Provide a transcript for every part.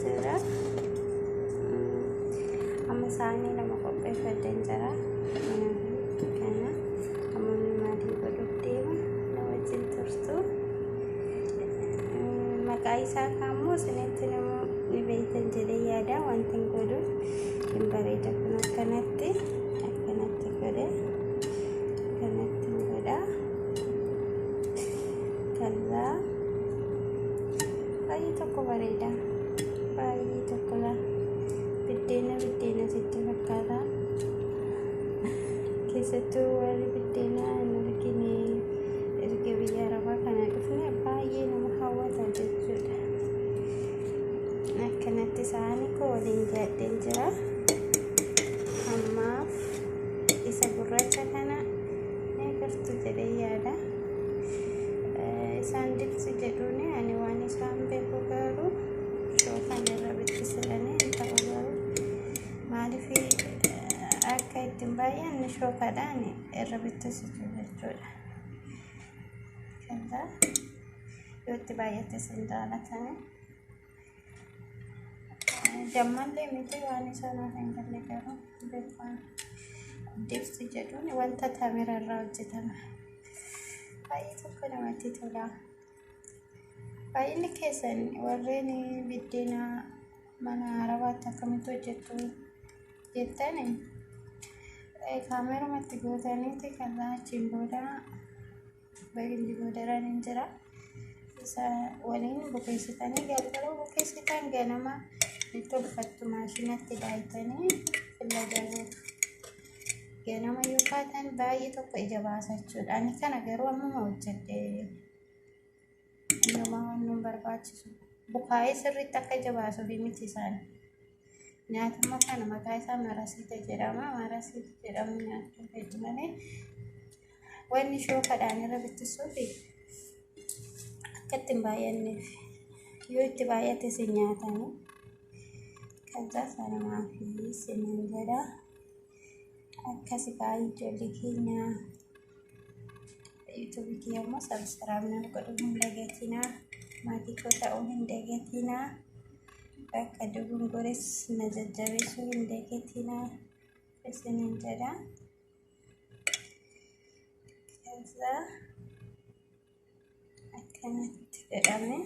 jechuudha. Amma saanii 2 qopheeffadheen jira. Kana amma maatii godhuuf deema, na wajjin turtu. Maqaa isaa kaammoo isinitti namuu ni beektan jedhee yaada. Wanti hin godhu hin bareeda kun akkanatti akkanatti godhe, akkanatti hin godha. Kallaa baay'ee tokko bareeda, baay'ee tokko la biddeena biddeena sitti fakkaata. Keessattuu warri biddeena hin argine, erga biyya arabaa kana dhufne baay'ee nama hawwata jechuudha. Akkanatti saanii koo waliin jaadheen jira. Ammaaf isa gurraacha kana ni agartu jedhee yaada. Isaan dibsi jedhuuni, ani waan isaan beeku garuu shoofan irra bittisidhanii hin ta'u, garuu maaliif akka ittiin baay'anne shookaadhaan irra bittisitu jechuudha. Kaza yoo itti baay'ate sin jaalatani. Dammallee miti, waan isaa naaf hin galle, garuu beekaan dibsi jedhuun wanta tamira irraa hojjetama. Baay'ee tokko namatti tola. Baay'inni keessan warreen biddeena mana arabaatti akkamitti hojjettu jettani, kaamerumatti gootaniiti kaza achiin booda baginji boodaraan hin jira. Isa waliin bukeessitanii, galgala bukeessitan, ganama ni tolfattu, maashinatti daayitanii fillagaa gootu. Ganama yoo kaatan baay'ee tokko ija baasa jechuudha. Ani kana garuu ammuma hojjedhe, innumaa waan nun barbaachisu. Bukaa'ee sirriitti akka ija baasuuf miti isaan. Nyaatuma kana maqaa isaa marasiita jedhama. Marasiita jedhamu nyaachuu fedhu malee wanni shookadhaan irra bittisuuf akka itti hin baay'anneef, yoo itti baay'ate isin nyaatanii. Kaza sanumaa fi isinin jedha. Akkasi baay'ee ijoollee keenya, yuutuubii kiyya immoo subscribe naaf godhuu hin dagatinaa. Maatii koo ta'uu hin dagatinaa. Bakka dogongores na jajjabeessuu hin dagatinaa isinin jedha. Kaza akkanatti godhame.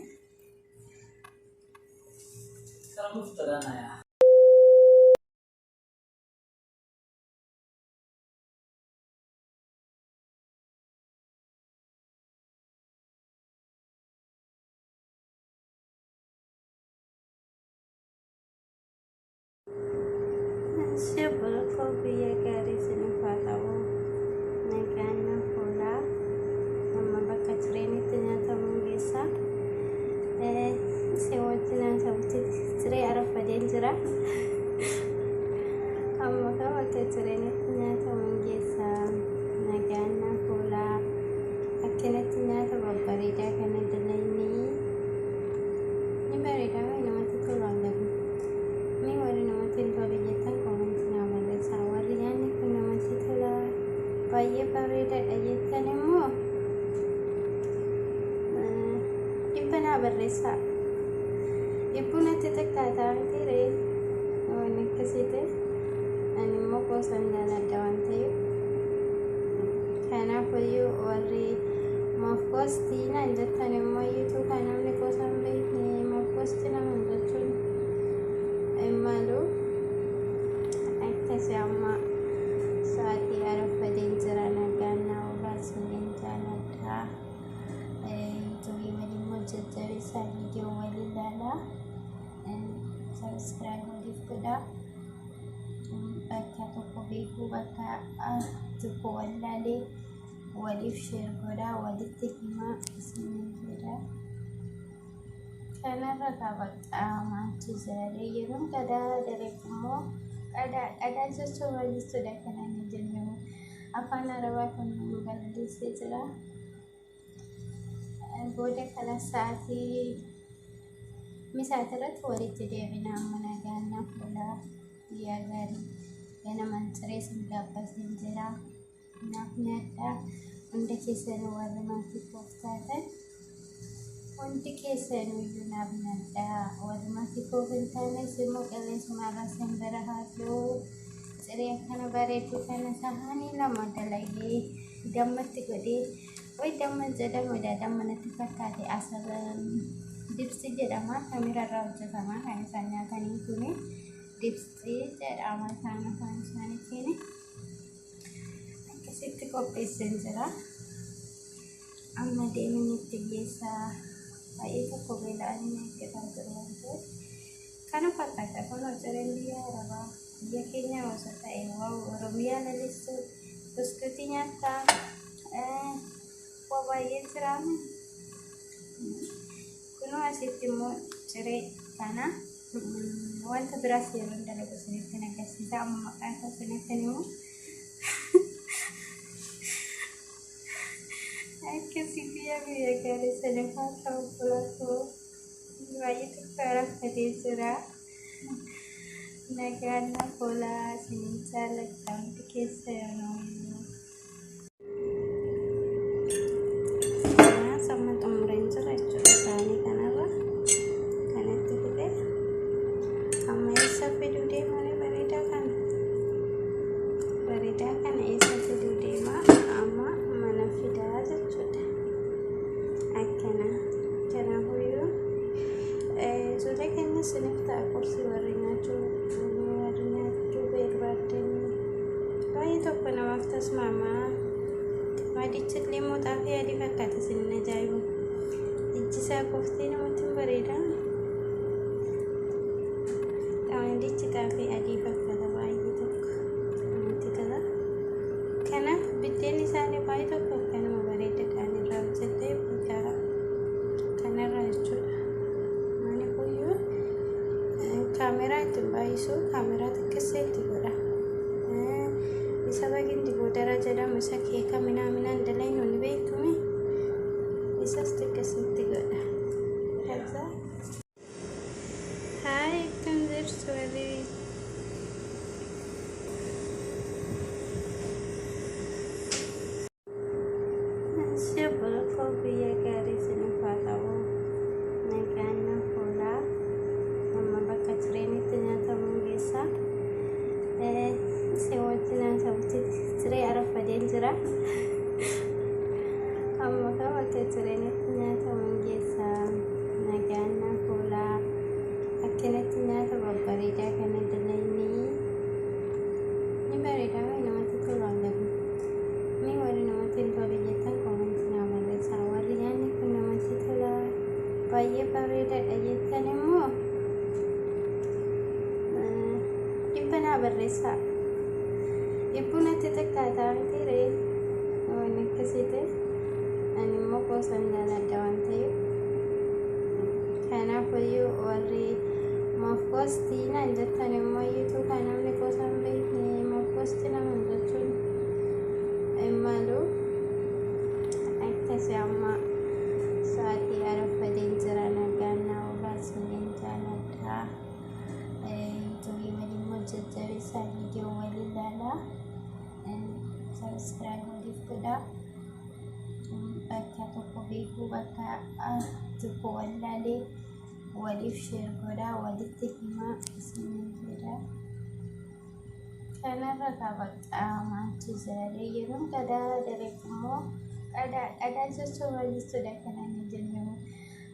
Shibulkoo biyya gaarii isiniif haa ta'u. Nagaan naaf oolaa. Amma bakka tireenitti nyaatamuun geessa. Isin wajjin haasa'utti tiree arafadeen jira. Amma kan bakka tireenitti nyaatamuun geessa. Nagaan naaf oolaa. Akkanatti nyaata babbareedaa kana dalagnee ni bareeda, namatti tola garuu. Mee warri namatti hin tole jettan koomentii naa barreessaa. Warri nyaanni kun namatti tola, baay'ee bareedaadha jettan immoo 100 naa barreessaa. Dhibbuu natti xiqqaataa miti ree waan akkasii ta'e. Ani immoo qoosan jaaladha waan ta'eef. Kanaaf iyyuu warri maaf qoostii naan jettan immoo iyyuutu kan namni qoosan beekne maaf qoostii naman jechuun hin malu. Akkasii amma sa'aatii arafadeen jira, nagaan naa oolaa, isiniin jaaladha. Yuutuubii waliin immoo jajjabeessaa, viidiyoo waliin ilaalaa. Subscribe waliif godhaa. Bakka tokko beekuu, bakka tokko wallaalee waliif share godhaa, walitti himaa isiniin jedha. Kanarra taphaxaa maachi jiranii yeroon qadaa dalagu immoo qadaa qadaa jechuun maal jechuudha kan ani jennu, afaan arabaa kan nu balleessee jira. Booda kana sa'aatii misaati irratti walitti deebina. Amma nagaan naaf oolaa, guyyaa gaarii. Ganamaan ciree isin gaabbateen jira. Naaf nyaadhaa hunda keessanuu warri maatii koof taatan. Hundi keessaniyyuu naaf nyaadhaa. Warri maatii koof hin taanes immoo qilleensuma irraa isin bira haa ta'u. Ciree akkana bareedu kana sahaanii lama dalagee dammatti godhee, way damma jedhamudha, damma natti fakkaate. Asaba dibsi jedhama, tamira irraa hojjetama. Kan isaan nyaatanii kuni dibsi jedhama isaan afaan isaaniitiin. Akkasitti qopheesseen jira. Amma deemni itti geessaa, baay'ee tokko beela'anii eeggataa jiru waan ta'eef. Kana fakkaata kun cireen biyya Arabaa. Biyya keenya osoo ta'e, wow, Oromiyaa lalistuu buskutii nyaattaa, waa baay'ee jiraame. Kunoo asitti immoo ciree kana wanta biraas yeroo dalagu isinitti agarsiisa. Amma maqaa isaa isinitti himu. Akkasii biyya gaarii saniif haa ta'u, obbolaa. Baay'ee tokko raffatee jira. Nagaan naaf oolaa, isinin jaalladha hundi keessanuu. Amma xumureen jira jechuudha. Isaanii kanarra kanatti fide. Amma eessa fiduu deemanii bareedaa kana? Bareedaa kana eessa fiduu deema? Amma mana fidaa jechuudha. Akkana. Kanaafuyyuu suuta keenya isiniif ta'a. Qursii warri nyaachuu barbaadanii baay'ee tokko namaaf tasmaamaa. Madichi illee immoo xaafii adii fakkaata, isin ajaa'ibu. Ijji isaa qoftee namatti hin bareedaa. Qamadichi xaafii adii fakkaata, baay'ee tokko namatti tola. Kanaaf biddeen isaanii baay'ee tokko akkanuma bareedaadhaan irraa hojjetee bakka kanarra jechuudha. Mani kuyyuu kaameraa ittiin baay'isu, kaameraa xiqqeessee itti godha. Isa bagindi boodara jedhamu, isa keeka minaaminaan dalaynu ni beektume, isas xiqqeessee itti godha. ከዛ Hi, akkam jirtu warri Obboloo? Biyya gaarii isiniif haa ta'u. Nagaan naaf oolaa. Amma bakka cireenitti nyaatamu geessa. Isin wajjin haasa'utti ciree arafadeen jira. Amma kan bakka cireenitti nyaatamu geessa. Nagaan naaf oolaa. Akkanatti nyaata babbareedaa kana dalagnee ni bareedaa, namatti tola garuu. Mee warri namatti hin tole jettan koomentii naa barreessaa. Warri nyaanni kun namatti tola, baay'ee bareedaadha jettan immoo 100 naa barreessaa. Dhibbuu natti xiqqaataa miti ree waan akkasii ta'e. Ani immoo qoosan jaaladha waan ta'eef. Kanaaf iyyuu warri maaf qoostii naan jettan immoo iyyuu kan namni qoosa hin beekne maaf qoostii nama jechuun hin malu. Akkasii amma sa'aatii arafadeen jira. Nagaan naa oolaa, isiniin jaaladha. Yuutuubii waliin immoo jajjabeessaa, viidiyoo waliin ilaalaa. Subscribe waliif godhaa. Bakka tokko beekuu, bakka tokko wallaalee waliif share godhaa, walitti himaa isiniin jedha. Kanarra bakka maachi jiranii yeroon qadaa dalagu immoo qadaa qadaa jechuun maal jechuudha kan ani jennu,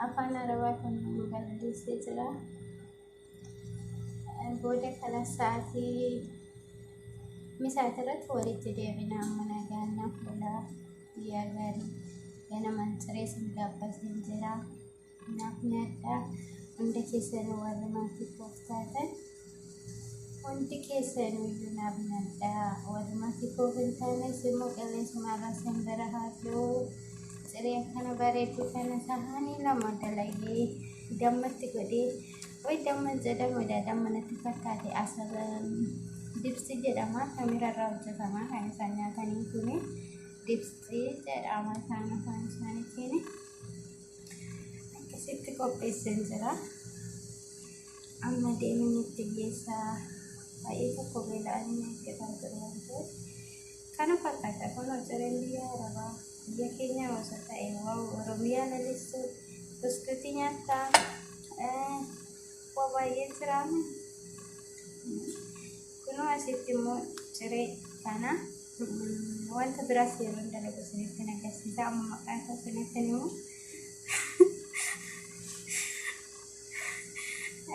afaan Arabaa kan nu balleessee jira. Booda kana sa'aatii misaati irratti walitti deebina. Amma nagaan naaf oolaa, guyyaa gaarii. Ganamaan ciree isin gaabbateen jira. Naaf nyaadhaa hunda keessanuu. Warri maatii koof taatan hundi keessaniyyuu naaf nyaadhaa. Warri maatii koof hin taanes immoo qilleensuma irraa isin bira haa ta'u. Ciree akkana bareedu kana sahaanii lama dalagee dammatti godhee, way damma jedhamudha, damma natti fakkaate. Asaba dibsi jedhama, tamira irraa hojjetama. Kan isaan nyaatanii kuni dibsi jedhama isaan afaan isaaniitiin. Akkasitti qopheesseen jira. Amma deemni itti geessaa, baay'ee tokko beela'anii eeggataa jiru waan ta'eef. Kana fakkaata kun cireen biyya Arabaa. Biyya keenya osoo ta'e, wow, Oromiyaa lalistuu. Buskuutii nyaattaa, waa baay'ee jiraame. Kunoo asitti immoo ciree kana wanta biraas yeroo dalagu isinitti agarsiisa. Amma maqaa isaa isinitti himu.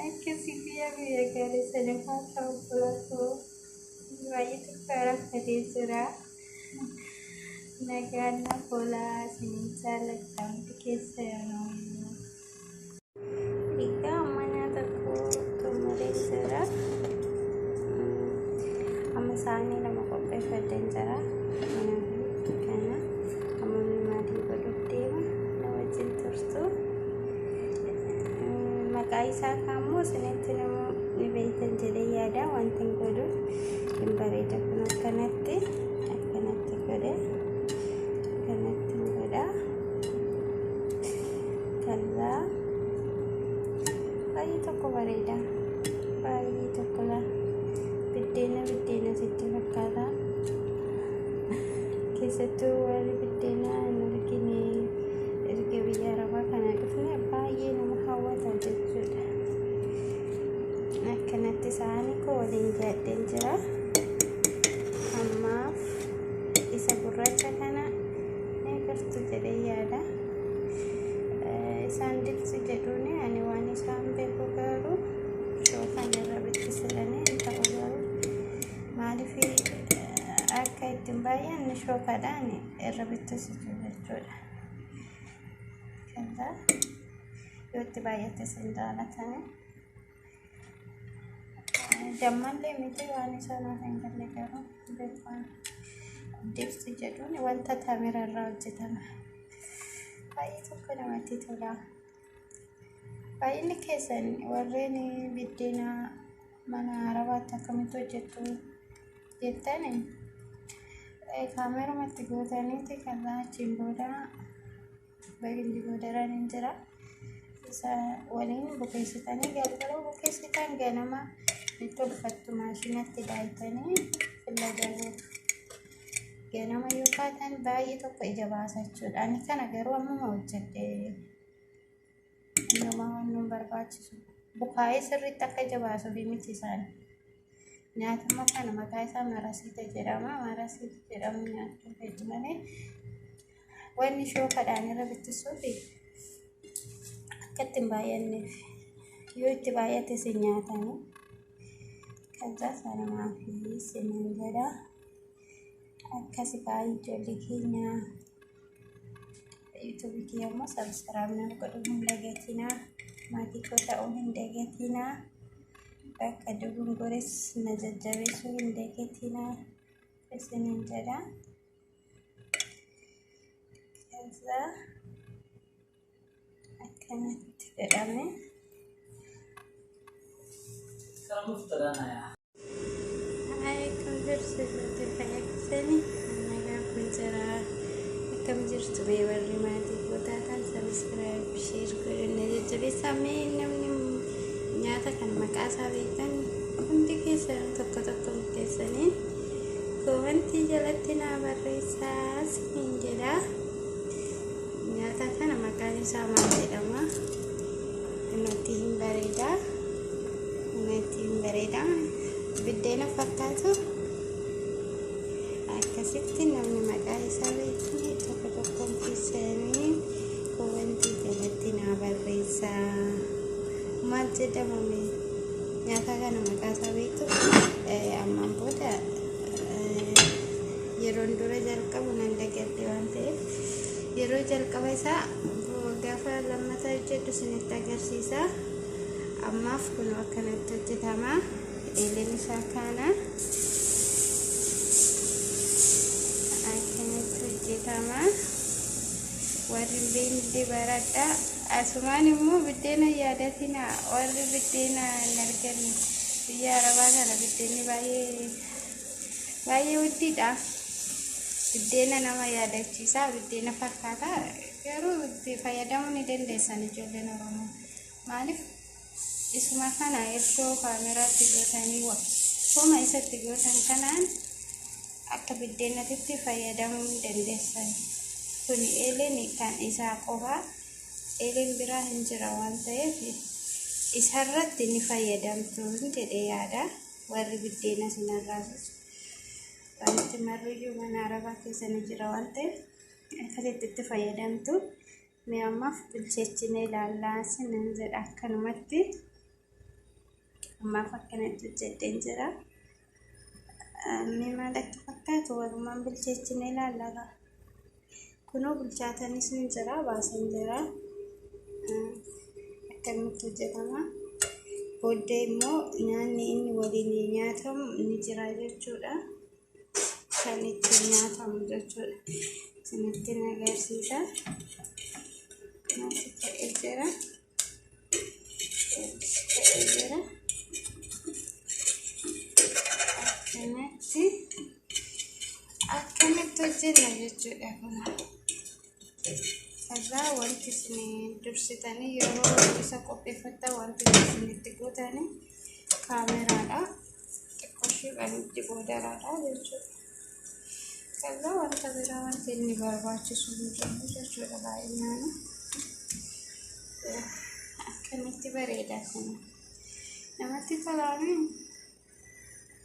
Akkasii guyyaa guyyaa gaarii sadaffaa ta'u obbolaa baay'ee tokko raffatee jira. Nagaan naaf oolaa, isiniin jaalladha hundi keessanuu. Egaa amma nyaata koo xumuree jira. Amma saanii 2 qopheeffadheen jira. Kana amma maalii godhuuf deema, na wajjin turtu. Maqaa isaa kaammoo isinitti namuu ni beektan jedhee yaada. Wanti hin godhu hin bareeda kun akkanatti akkanatti godhe, akkanatti hin godha. Kallaa baay'ee tokko bareeda, baay'ee tokko la biddeena biddeena sitti fakkaata. Keessattuu warri biddeena hin argine, erga biyya arabaa kana dhufne baay'ee nama hawwata jechuudha. Akkanatti saanii koo waliin gaadheen jira. Ammaaf isa gurraacha kana ni agartu jedhee yaada. Isaan dibsi jedhuuni, ani waan isaan beeku garuu shoofan irra bittisidhanii hin ta'u, garuu maaliif akka ittiin baay'anne shookaadhaan irra bittisitu jechuudha. Kaza yoo itti baay'ate isin jaalatani. Dammallee miti, waan isaa naaf hin galle garuu beekan. Dibsi jedhuun wanta tamira irraa hojjetama. Baay'ee tokko namatti tola. Baay'inni keessan warreen biddeena mana arabaatti akkamitti hojjettu jettani, kaamerumatti gootaniiti, kaza achiin booda baginji goodaraan hin jira. Isa waliin bukeessitanii, galgala bukeessitan, ganama ni tolfattu, maashinatti daayitanii fillagaa gootu. Ganama yoo kaatan baay'ee tokko ija baasa jechuudha. Ani kana garuu ammuma hojjedhe. Innumaa waan nu barbaachisu. Bukaa'ee sirriitti akka ija baasuuf miti isaan. Nyaatuma kana maqaa isaa marasiita jedhama. Marasiita jedhamu nyaachuu fedhu malee wanni shookadhaan irra bittisuuf akka itti hin baay'anneef, yoo itti baay'ate isin nyaatanii. Kaza sanumaa fi isiniin jedha. Akkasi baay'ee ijoollee keenya, yuutuubii kiyya immoo subscribe naaf godhuu hin dagatinaa. Maatii koo ta'uu hin dagatinaa. Bakka dogongores na jajjabeessuu hin dagatinaa isiniin jedha. Kaza akkanatti godhame. Akkam jirtu ijoollee fayyadamtanii? Nagaa kun jira. Akkam jirtu mee warri maatii koo taatan? Subscribe, share godhuun na jajjabeessaa. Mee namni nyaata kan maqaa isaa beektan hundi keessan tokko tokko keessaniin koomentii jalatti naa barreessaa isiniin jedha. Nyaata kana maqaan isaa maal jedhama? Natti hin bareeda. Natti hin bareeda. Biddeena fakkaatu. Akkasitti namni maqaa isaa beekni tokko tokkoon keessanii koomentii jalatti naa barreessaa. Maal jedhama mee? Nyaata kana maqaa isaa beektu? Ammaan booda yeroon dura jalqabu nan dagadhe waan ta'eef, yeroo jalqaba isaa gaafa lammataa hojjedhu isinitti agarsiisa. Ammaaf kun akkanatti hojjetama. Eeleen isaa kana akkanatti hojjetama. Warri hin beekne baradha. Asumaan immoo biddeena yaadatina, warri biddeena hin arganne. Biyya arabaa kana biddeenni baay'ee baay'ee guddiidha. Biddeena nama yaadachiisa, biddeena fakkaata. Garuu itti fayyadamuu ni dandeessan ijoolleen Oromoo. Maaliif isuma kana irshoo kaameraatti gootanii homa isatti gootan kanaan akka biddeenatitti fayyadamuu ni dandeessan. Kuni eeleen kan isaa qofaa. Eeleen biraa hin jira waan ta'eef isarratti ni fayyadamtu jedhee yaada. Warri biddeena sinarraasus wanti marruyyuu mana arabaa keessa ni jira waan ta'eef akkasitti itti fayyadamtu. Mee ammaaf bilcheechinee ilaallaa sinan jedha akkanumatti ammaaf akkanatti hojjedheen jira. Mee maal akka fakkaatu walumaan bilcheechinee ilaallaa. Kunoo bilchaatanis ni jira baaseen jira. Akkamitti hojjetama. Booddee immoo nyaanni inni waliin nyaatamu ni jira jechuudha. Kan ittiin nyaatamu jechuudha. Isinitti agarsiisa. Nyaati ta'ee jira. Ta'ee jira. Akkanatti akkanatti hojjenna jechuudha kun. Irraa wanti isin dursitanii yeroo isa qopheeffattan wanti isin itti gootanii kaameraadha. Xiqqoo ishee itti boodaraadha jechuudha. Kaza wanta biraa wanti inni barbaachisu hin jiru jechuudha baay'inaan. Akkamitti bareeda kun. Namatti tolaami.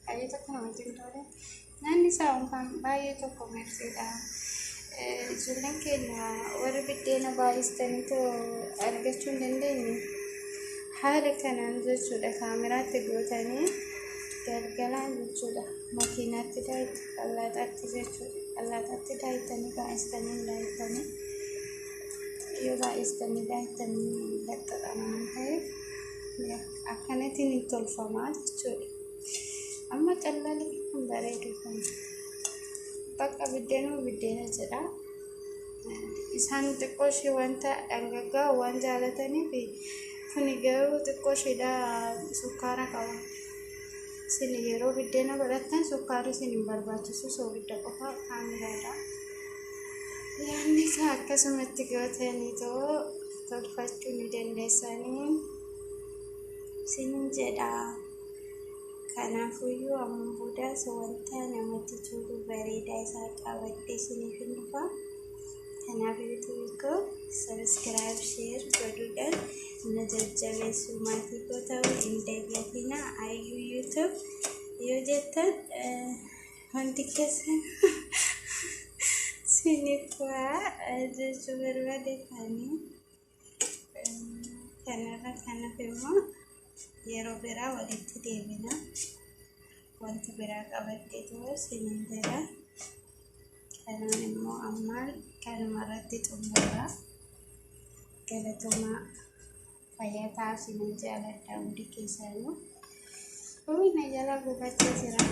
Baay'ee tokko namatti hin tole. Nyaanni isaa unkaan baay'ee tokko mersiidha. Ijoolleen keenya warri biddeena baay'istanii too argachuu hin dandeenye haala kanaan jechuudha kaameraatti gootanii galgalaan jechuudha makiinaatti daayitu allaaxaatti jechuudha allaaxaatti daayitanii baay'istanii daayitanii yoo baay'istanii daayitanii laxxaxama waan ta'eef akkanatti ni tolfamaa jechuudha. Amma callali kun bareedu kun bakka biddeenuma biddeena jedha. Isaan xiqqoo ishee wanta dhangaggaa'u waan jaalataniif kuni garuu xiqqoo isheedha sukkaara qaba. Isin yeroo biddeena godhattan sukkaarri isin hin barbaachisu soogidda qofa kaamiraadha. Yaanni isaa akkasumatti gootanii too tolfachuu ni dandeessanii isinin jedha. Kanaafuyyuu amma boodaas wanta namatti tolu bareedaa isaa qabadhee isiniif hin dhufa. Kanaaf YouTube koo subscribe, share godhuudhaan na jajjabeessuu maatii koo ta'uu hin dagatinaa. Ayyuu YouTube yoo jettan hundi keessan isiniif waa jechuu barbaade taanii. Kanarra kanaaf immoo yeroo biraa walitti deebina. Wanta biraa qabadhee too isiniin jedha. Kanaan immoo ammaan kanuma irratti xumurra. Galatoomaa fayyaa ta'aa isinin jaaladha hundi keessanuu. Uy, na jala gubachaa jira.